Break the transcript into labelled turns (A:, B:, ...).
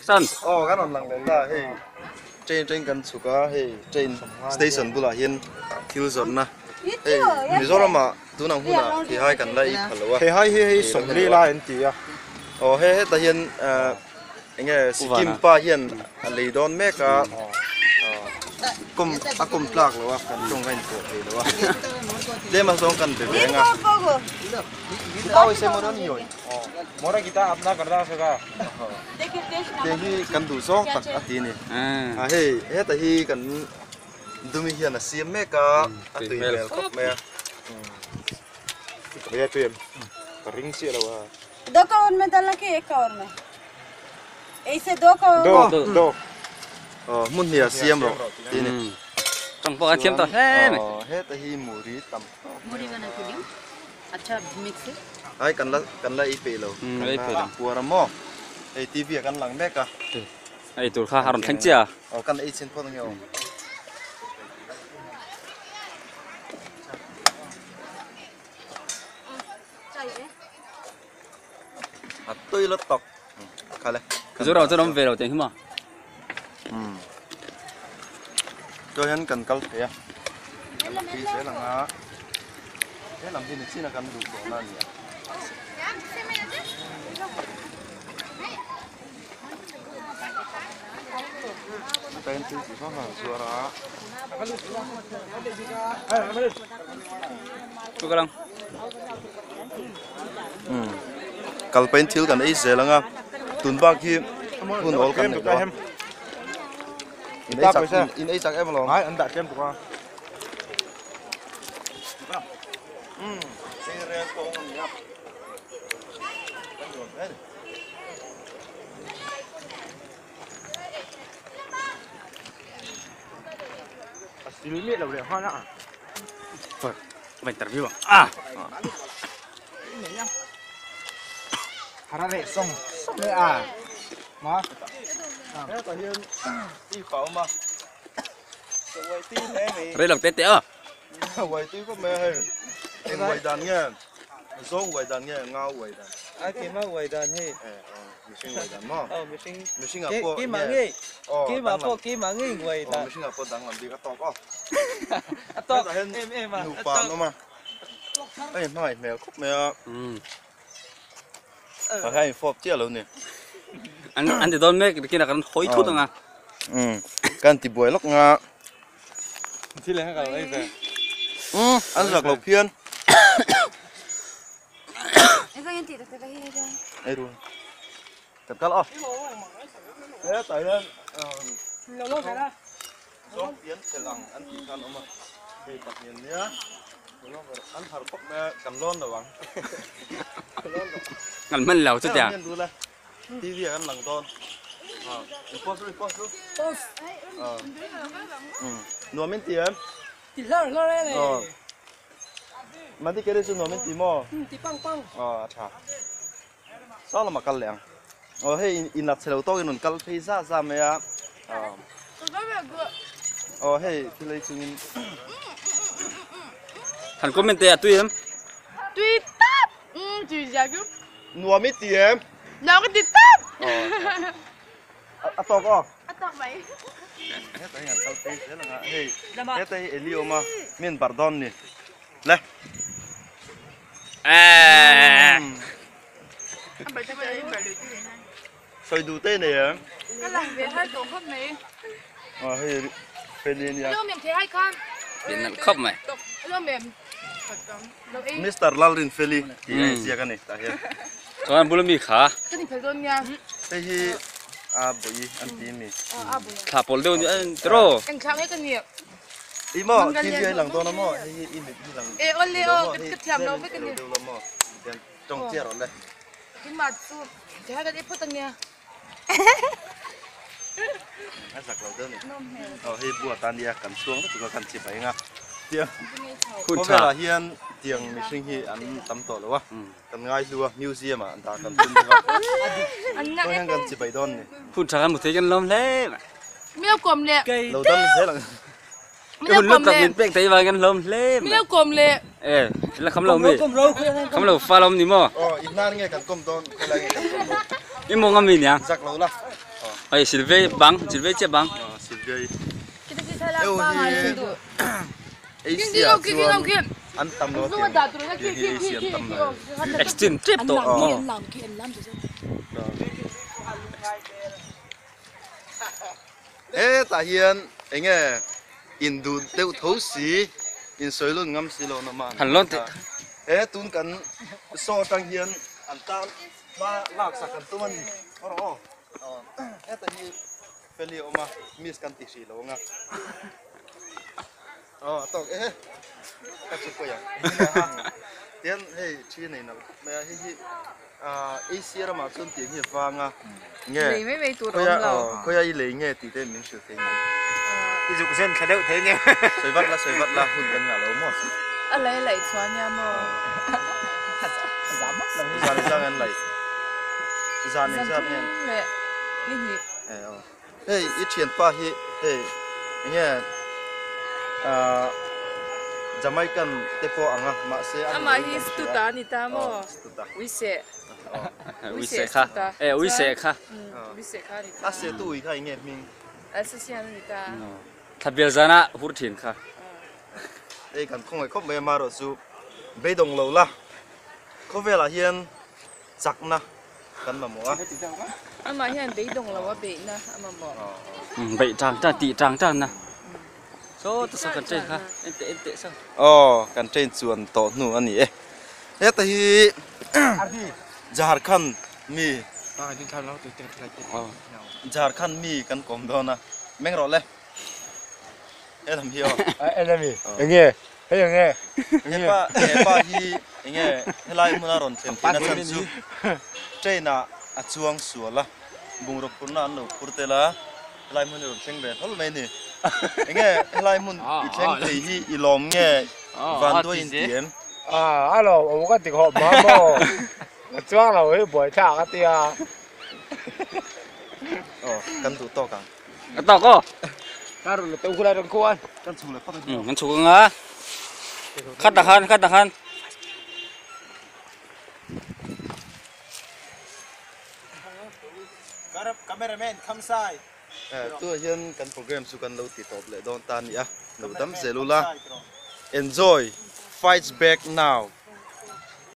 A: Action.
B: Aw kan rawn lang leh ta hei train atangin kan chhuk a hei train station bulah hian thil zawrhna hei Mizoram ah tun ang hunah theihai kan la ei phal lo a.
C: Theihai hi hei sawmli lai an ti a.
B: Aw he hetah hian ah eng nge Sikkim pa hian a lei dawn mek a kawm a kawm tlak lo a kan tawng a inpawh thei lo a tlem a zawng kan be ve ang a. Tiang hi kan duh zawng tak a ti a ni a hei heta hi kan dumi hian a siam mek a a tui hmel khawp mai a.
C: Ka ring chiah lo a.
D: Do kaur mein dalna ki ek kaur mein Eise do kaur
C: Do do.
B: Aw hmun hnih ah siam rawh ti a ni.
A: Tawng pawh a thiam tawh hle mai.
B: Aw heta hi muri tam tawk
E: Muri bana ke liu acha mix
B: Ai kan la kan la ei peih lo kan la puar a maw hei TV ah kan lang mek a.
A: Ei tur kha a rawn thleng chiah a.
B: Aw kan ei chhin phawt ang e aw. A tui la tawk kha le.
A: Mizoram chuan awm ve lo teh hi maw.
B: Umm chuan hian kan kal thei a kan la phei zel ang a he lam hi ni chin a kan duh tawh na a ni a. Pen thil chi hrang hrang zuar a. Umm kal pahin thil kan ei zel ang a tun bak hi hun awl kan neih lo a in ei chak in ei chak em alawm.
C: Ai an dah tlem tuk a.
B: Umm hei rel kawng a ni a kan nuam hle a ni.
C: A sil miah lo leh nghal a.
A: Va interview ang a.
C: Hara leh sawng sawng leh a. Ma.
B: Hetah hian i pa awm a.
A: Rei lo te te a.
B: Uai tui khawp mai a hei. Eng uai dan nge? Zawng uai dan nge? Ngau uai dan?
F: A keimah uai dan hei.
B: Eh, aw, mihring uai dan maw?
F: Aw, mihring.
B: Mihring ah pawh
F: Keimah
B: nge?
F: ngei.
B: Aw,
F: Keimah
B: danglam.
F: pawh keimah ngei uai
B: Aw,
F: dan.
B: mihring ah pawh danglam bik a tawk aw.
F: A tawk
B: Hetah hian
F: em em a.
B: nupa an awm a. Hei hmangaih hmel khawp mai a. Tah hian in fawp chiah lo ni.
A: An an ti dawn mek bikin a kan hawi thut ang a.
B: Umm, kan ti buai lawk nga.
C: Thil eng a kal ei ve.
B: Umm, an zak lo phian. Ei ru. Kan kal aw. Hetah hian zawng pian fel ang an tih khan awm a. Hei pahnih an nia. An har bawk mai a, kan lawn lo ang.
A: Kan hman lo chutia.
B: TV ah kan lang dawn. In post ru, in post ru.
G: Post.
B: Nuam in ti em?
G: Ti hlar hlar e le.
B: Madi kere chu nuam in ti maw?
G: Ti pang pang.
B: Aw a tha. Saw lamah kal leh ang. Aw hei in lak chhe lo tawkin rawn kal phei za za mai a. Aw hei thil ei chungin.
A: Han comment teh a tui em?
H: Tui tap! Tui zia chu.
B: Nuam i ti em?
H: Nuam ka ti tap!
B: A tawk aw?
H: A tawk mai.
B: Heta hi an kal phei zel ang a, hei heta hi Eli awm a, mi an barh dawn ni. Le. Sawi duh te nei em?
H: Ka lang ve har tawh khawp mai.
B: Aw hei Feli ania.
H: Lo mem thei hai khan.
A: Pian nalh khawp mai.
H: Lo mem.
B: Mister Lalrinfeli tih a inziak a ni tah hian.
A: Chuan bula mi kha.
H: Ka ni phel dawn nia.
B: Hei hi a bawi an ti mi.
A: Thla pawl deuh ni an tiraw.
H: Eng thla nge ka ni.
B: I maw TV a i lang dawn a maw hei hi i mit hi lang.
H: E awle aw ka thiam lo vek a ni.
B: Deuh lo maw tian tawng chiah rawh le.
H: Keimah chu ti hai kan i phawt a nia.
B: A zak lo deuh ni. Aw hei bua tan nia kan chhuang vek chu kan chi mai anga. Tiang khawvelah hian tiang mihring hi an tam tawh lo a. Kan ngai hlu a museum ah dah kan tum bawk a. Chuan hian kan chi bai dawn ni.
A: Hun tha kan hmu thei kan lawm hle mai.
H: Milo kawm leh.
B: Lo dam zel ang.
H: Milo
A: Hun
H: kawm
A: lut tak
H: leh.
A: min pek thei vang kan lawm hle mai.
H: Milo kawm leh.
A: E la kham lo mi. Kham lo fa lawm ni maw.
B: Aw in nan nge kan kawm dawn khawilai nge kan kawm dawn.
A: I mawng ami nia.
B: Zak lo la.
A: Hei Sylvia bang Sylvia chiah bang.
B: Sylvia i. Heu hi Asia chuan an tam lo tiang tiang hi Asia an tam lo.
A: Extinct tep tawh maw.
B: Hetah hian enge induh deuh tho si insawi lun ngam si lo na mah
A: Han lawn teh.
B: He tun kan saw atang hian an tan hma lak sak kan tum a ni. Aw aw heta hi Feli a awm a miss kan ti hrih lo ang a. Aw a tawk e ka chu pawi ang tian hei thi nei nalh khawp mai a hei hi ah Asia ramah chuan tiang hi a vang a nge
H: Lei mai mai tur a awm lo.
B: Khawia i lei nge tih te min hrilh thei mai.
C: I zuk zen thla deuh thei nia.
B: Sawi vat la sawi vat la hun kan ngah lo maw.
H: A lei laih chhuah nia maw.
B: Zan zang an laih. Zan engzat nge.
H: Zan thum leh ni hnih.
B: Hei i thianpa hi hei enge ah Jamaican te pawh ang a mahse a
H: Amah hi Stuta a ni ta maw? Uiseh.
A: Uiseh kha. E uiseh kha.
H: Uiseh kha a ni ta.
B: A sehtu ui kha enge hming?
H: Alsatian a ni ta.
A: Thlabial zana hur thin kha.
B: Hei kan khawngaih khawp mai a marawh chu beidawng lo la khawvelah hian chakna kan mamawh a.
H: Amah hian beidawng lo a beihna a mamawh.
A: Beih tang tang tih tang tang na. Saw ta saw kan train kha en teh en teh saw.
B: Aw kan train chuan tawh hnu a ni e. Heta hi Jharkhand mi Jharkhand mi kan kawm dawn a meng rawh le. He lam hi aw.
C: En a mi enge Hei eng nge?
B: Hepa hepa hi eng nge helai hmuna rawn thlen theihna chhan chu train ah a chuang sual a, bungraw phurna an lo phur tel a, helai hmun hi rawn thleng ve hlawl mai a ni. Eng nge helai hmun i thleng thei hi i lawm nge vanduai in ti em?
C: A lawm awm ka ti khawp ma maw? Ka chuang lo hi buaithlak a tia.
B: Aw kan duh tawk ang.
A: A tawk aw.
C: Ka rawn la teuh khulai rawn khuan.
B: Kan chhuk leh phawt a.
A: Kan chhuk anga. Khat ah khan khat ah khan.
C: Cameraman kham sai.
B: Tunah hian kan program chu kan lo ti tawp leh dawn ta a ni a. Lo dam zel ula. Enjoy fights back now.